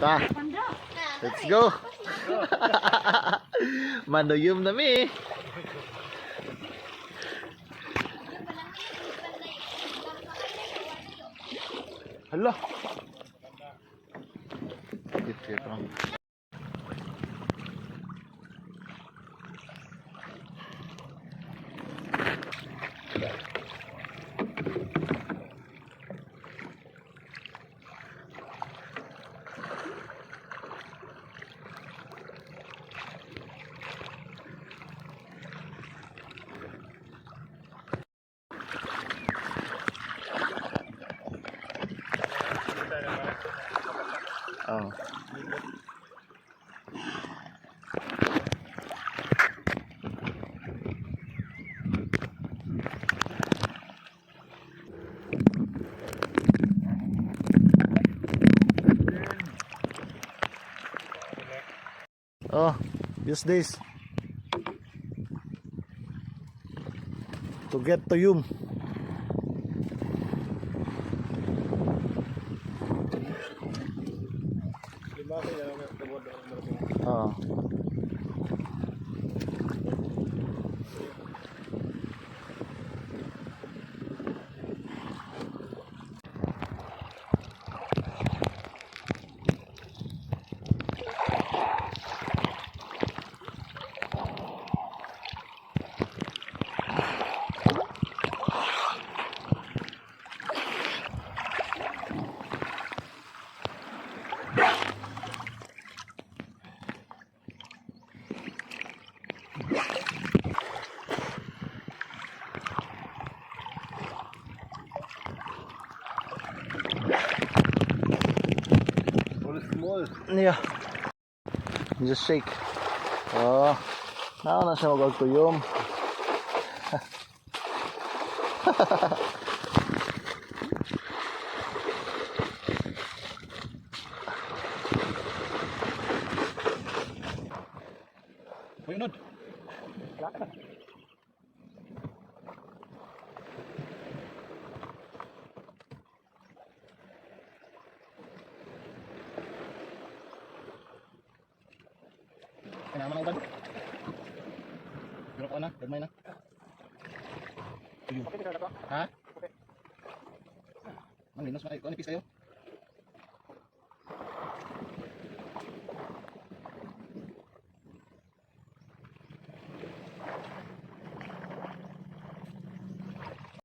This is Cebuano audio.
Ta. Let's go. Manuyom na mi. Hala. Dito ito. Oh. Oh, use this to get to Yum. Oo. All small. Yeah. Just shake. Oh. Naa na siya magagtuyom. Uy, unod. Kailangan ng uban. Pero ko na, gagmay na. Tuyo. Ha? Mang linos man, kuan ipis kayo.